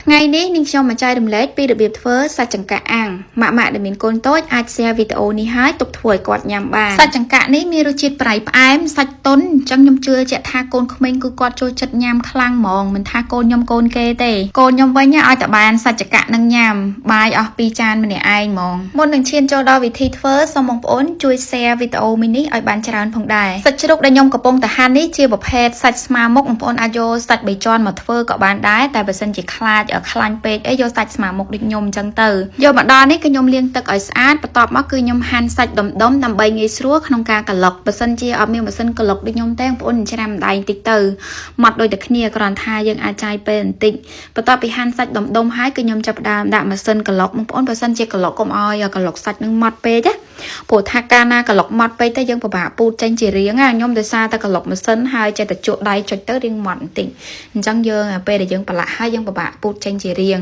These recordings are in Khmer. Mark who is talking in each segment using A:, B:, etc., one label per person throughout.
A: ថ្ងៃនេះនាងខ្ញុំមកចែករំលែកពីរបៀបធ្វើសាច់ចង្កាក់អាំងម៉ាក់ម៉ាក់ដែលមានកូនតូចអាច share វីដេអូនេះឲ្យទុកធ្វើឲ្យគាត់ញ៉ាំបានសាច់ចង្កាក់នេះមានរសជាតិប្រៃផ្អែមសាច់ទន់អញ្ចឹងខ្ញុំជឿជាក់ថាកូនក្មេងគឺគាត់ចូលចិត្តញ៉ាំខ្លាំងហ្មងមិនថាកូនខ្ញុំកូនគេទេកូនខ្ញុំវិញឲ្យតែបានសាច់ចង្កាក់នឹងញ៉ាំបាយអស់2ចានម្នាក់ឯងហ្មងមុននឹងឈានចូលដល់វិធីធ្វើសូមបងប្អូនជួយ share វីដេអូមួយនេះឲ្យបានច្រើនផងដែរសាច់ជ្រូកដែលខ្ញុំកំពុងតែហាន់នេះជាប្រភេទសាច់ស្មាមុខបងប្អូនអាចយកសាច់បីជាន់មកធ្វើក៏បានដែរតែបើសិនជាខ្លាចខ្លាញ់ពេកអីយកសាច់ស្មាមុខដូចខ្ញុំអញ្ចឹងទៅយកមកដល់នេះគឺខ្ញុំលាងទឹកឲ្យស្អាតបន្ទាប់មកគឺខ្ញុំហាន់សាច់ដុំៗដើម្បីងាយស្រួលក្នុងការក្លុកបើសិនជាអត់មានម៉ាស៊ីនក្លុកដូចខ្ញុំទេបងប្អូនច្រាំម្ដាយបន្តិចទៅម៉ត់ដូចតែគ្នាគ្រាន់ថាយើងអាចចាយពេលបន្តិចបន្ទាប់ពីហាន់សាច់ដុំៗហើយគឺខ្ញុំចាប់ផ្ដើមដាក់ម៉ាស៊ីនក្លុកបងប្អូនបើសិនជាក្លុកកុំឲ្យក្លុកសាច់នឹងម៉ត់ពេកណាព្រោះថាកាលណាក្លុកម៉ត់ពេកទៅយើងពិបាកពូតចេញជារាងណាខ្ញុំដោយសារតែក្លុកម៉ាស៊ីនហើយចេះតែជក់ដៃចុចទៅរាងម៉ត់បន្តិចអញ្ចឹងយើងពេលដែលយើងប្រឡាក់ហើយយើងពិបាកពូតចេញជារាង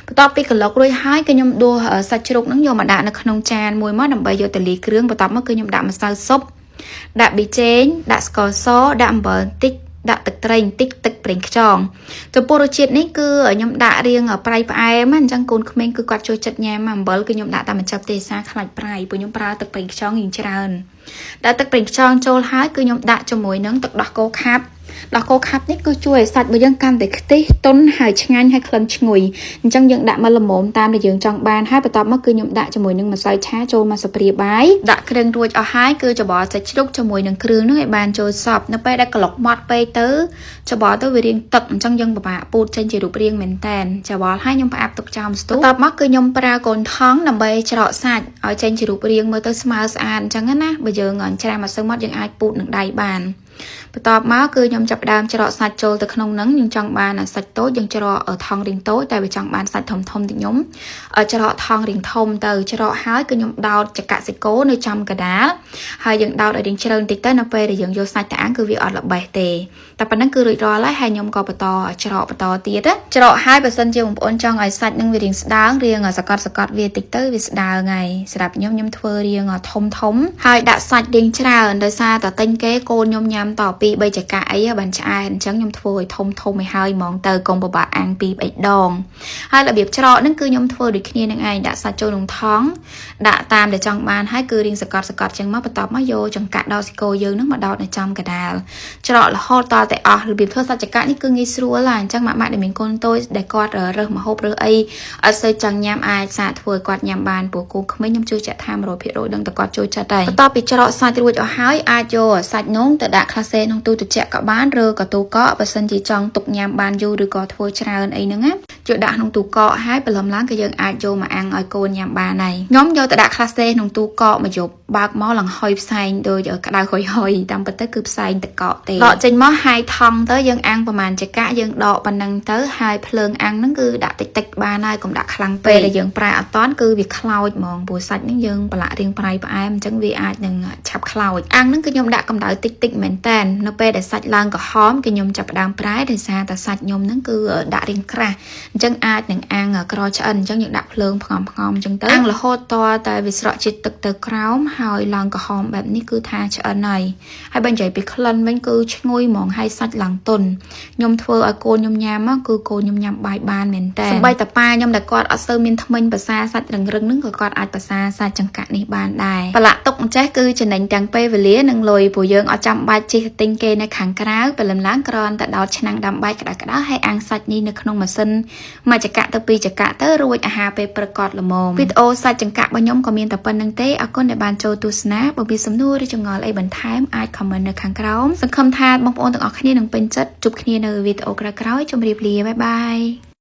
A: បន្ទាប់ពីក្លុករួចហើយគឺខ្ញុំដួសសាច់ជ្រូកហ្នឹងយកមកដាក់នៅក្នុងចានមួយមកដើម្បីយកទៅលាយគ្រឿងបន្ទាប់មកគឺខ្ញុំដាក់ម្សៅស៊ុបដាក់ប៊ីចេងដាក់ស្ករសដាក់អំបិលបន្តិចដាក់ទឹកត្រីបន្តិចទឹកប្រេងខ្យងចំពោះរសជាតិនេះគឺខ្ញុំដាក់រាងប្រៃផ្អែមអញ្ចឹងកូនក្មេងគឺគាត់ចូលចិត្តញ៉ាំអំបិលគឺខ្ញុំដាក់តែមួយចាប់ទេសាខ្លាច់ប្រៃព្រោះខ្ញុំប្រើទឹកប្រេងខ្យងរៀងច្រើនដាក់ទឹកប្រេងខ្យងចូលហើយគឺខ្ញុំដាក់ជាមួយនឹងទឹកដោះគោខាប់ដោះគោខាប់នេះគឺជួយឲ្យសាច់របស់យើងកាន់តែខ្ទិះទន់ហើយឆ្ងាញ់ហើយក្លិនឈ្ងុយអញ្ចឹងយើងដាក់មកល្មមតាមដែលយើងចង់បានហើយបន្ទាប់មកគឺខ្ញុំដាក់ជាមួយនឹងម្សៅឆាចូលមកស្ព្រាបាយដាក់គ្រឿងរួចអស់ហើយគឺច្របល់សាច់ជ្រូកជាមួយនឹងគ្រឿងនោះឲ្យបានចូលសព្វនៅពេលដែលក្លុកម៉ត់ពេកទៅច្របល់ទៅវារាងទឹកអញ្ចឹងយើងពិបាកពូតចេញជារូបរាងមែនតែនច្របល់ហើយខ្ញុំផ្អាប់ទុកចោលស្ទូបន្ទាប់មកគឺខ្ញុំប្រើកូនថង់ដើម្បីច្រកសាច់ឲ្យចេញជារូបរាងមើលទៅស្មើស្អាតអញ្ចឹងណាបើយើងច្រាមអត់សូវម៉ត់យើងអាចពូតនឹងដៃបានបន្ទាប់មកគឺខ្ញុំចាប់ផ្ដើមច្រកសាច់ចូលទៅក្នុងហ្នឹងយើងចង់បានសាច់តូចយើងច្រកថង់រាងតូចតែបើចង់បានសាច់ធំធំតិចខ្ញុំច្រកថង់រាងធំទៅច្រកហើយគឺខ្ញុំដោតចកសិកោនៅចំកដាលហើយយើងដោតឲ្យរាងជ្រៅបន្តិចទៅនៅពេលដែលយើងយកសាច់ទៅអាំងគឺវាអត់ល្បេះទេតែប៉ុណ្្នឹងគឺរួចរាល់ហើយហើយខ្ញុំក៏បន្តច្រកបន្តទៀតច្រកហើយបើសិនជាបងប្អូនចង់ឲ្យសាច់នឹងវារាងស្ដើងរាងសកត់សកត់វាតិចទៅវាស្ដើងហើយសម្រាប់ខ្ញុំខ្ញុំធ្វើរាងធំធំហើយដាក់សាច់រាងច្រើនដោយសារតែទិញគេកូនខ្ញុំញ៉ាំត2 3ចកាអីបានឆ្អែតអញ្ចឹងខ្ញុំធ្វើឲ្យធំធំឲ្យហើយហ្មងទៅកុំពិបាកអាំង2 3ដងហើយរបៀបច្រកហ្នឹងគឺខ្ញុំធ្វើដូចគ្នានឹងឯងដាក់សាច់ចូលក្នុងថង់ដាក់តាមដែលចង់បានហើយគឺរាងសកត់សកត់ចឹងមកបន្ទាប់មកយកចង្កាក់ដោតស៊ីកូយើងហ្នឹងមកដោតនៅចំកដាលច្រករហូតតតែអស់របៀបធ្វើសាច់ចង្កាក់នេះគឺងាយស្រួលឡាអញ្ចឹងម៉ាក់ម៉ាក់ដែលមានកូនតូចដែលគាត់រើសម្ហូបរើសអីអត់សូវចង់ញ៉ាំអាចសាកធ្វើឲ្យគាត់ញ៉ាំបានព្រោះកូនក្មេងខ្ញុំជឿជាក់ថា100%ដឹងតែគាត់ចូលចិត្តហើយបន្ទាប់ពីច្រកសាច់រួចអស់ហើយអាចយកសាច់នោះទៅដាក់ក្លាសេក្នុងទូត្រជាក់ក៏បានឬក៏ទូកកបើសិនជាចង់ទុកញ៉ាំបានយូរឬក៏ធ្វើច្រើនអីហ្នឹងណាយកដាក់ក្នុងទូកកហើយព្រលឹមឡើងក៏យើងអាចយកមកអាំងឲ្យកូនញ៉ាំបានហើយខ្ញុំយកទៅដាក់ក្លាសេក្នុងទូកកមកយប់បើកមកឡើងហុយផ្សែងដូចក្តៅហុយហុយតាមពិតទៅគឺផ្សែងតកកទេដកចេញមកហាយថង់ទៅយើងអាំងប្រហែលចកាយើងដកប៉ុណ្ណឹងទៅហើយភ្លើងអាំងហ្នឹងគឺដាក់តិចតិចបានហើយកុំដាក់ខ្លាំងពេកដែលយើងប្រែអត់តាន់គឺវាខ្លោចហ្មងព្រោះសាច់ហ្នឹងយើងប្រឡាក់រាងប្រៃផ្អែមអញ្ចឹងវាអាចនឹងឆាប់ខ្លោចអាំងហ្នឹងគឺខ្ញុំដាក់កម្ដៅតិចតិចមែនតែននៅពេលដែលសាច់ឡើងក្រហមគឺខ្ញុំចាប់ផ្ដើមប្រែដោយសារតែសាច់ខ្ញុំហ្នឹងគឺដាក់រាងក្រាស់អញ្ចឹងអាចនឹងអាំងក្រឆ្អិនអញ្ចឹងយើងដាក់ភ្លើងផ្ងំផ្ងំអញ្ចឹងទៅអាំងរហូតតតែវាស្រក់ជាតិទឹកទៅក្រោមហើយឡើងក្រហមបែបនេះគឺថាឆ្អិនហើយហើយបើនិយាយពីក្លិនវិញគឺឈ្ងុយហ្មងហើយសាច់ឡើងទន់ខ្ញុំធ្វើឲ្យកូនខ្ញុំញ៉ាំគឺកូនខ្ញុំញ៉ាំបាយបានមែនតើសូម្បីតែប៉ាខ្ញុំដែលគាត់អត់សូវមានធ្មេញប្រសាសាច់រឹងរឹងហ្នឹងក៏គាត់អាចប្រសាសាច់ចង្កាក់នេះបានដែរប្រឡាក់ទុកអញ្ចេះគឺចំណេញទាំងពេលវេលានិងលុយព្រោះយើងអត់ចាំបាច់ជិះទិញគេនៅខាងក្រៅព្រលឹមឡើងគ្រាន់តែដោតឆ្នាំងដាំបាយក្តៅៗហើយអាំងសាច់នេះនៅក្នុងម៉ាស៊ីនមួយចកាក់ទៅពីរចកាក់ទៅរួចអាហារពេលព្រឹកគាត់ល្មមវីដេអូសាច់ចង្កាក់របស់ខ្ញុំក៏មានតែប៉ុណ្្នឹងទេអរគុណដែលបានចូលទស្សនាបើមានសំណួរឬចម្ងល់អីបន្ថែមអាច comment នៅខាងក្រោមសង្ឃឹមថាបងប្អូនទាំងអស់គ្នានឹងពេញចិត្តជួបគ្នានៅវីដេអូក្រោយៗជម្រាបលាបាយបាយ។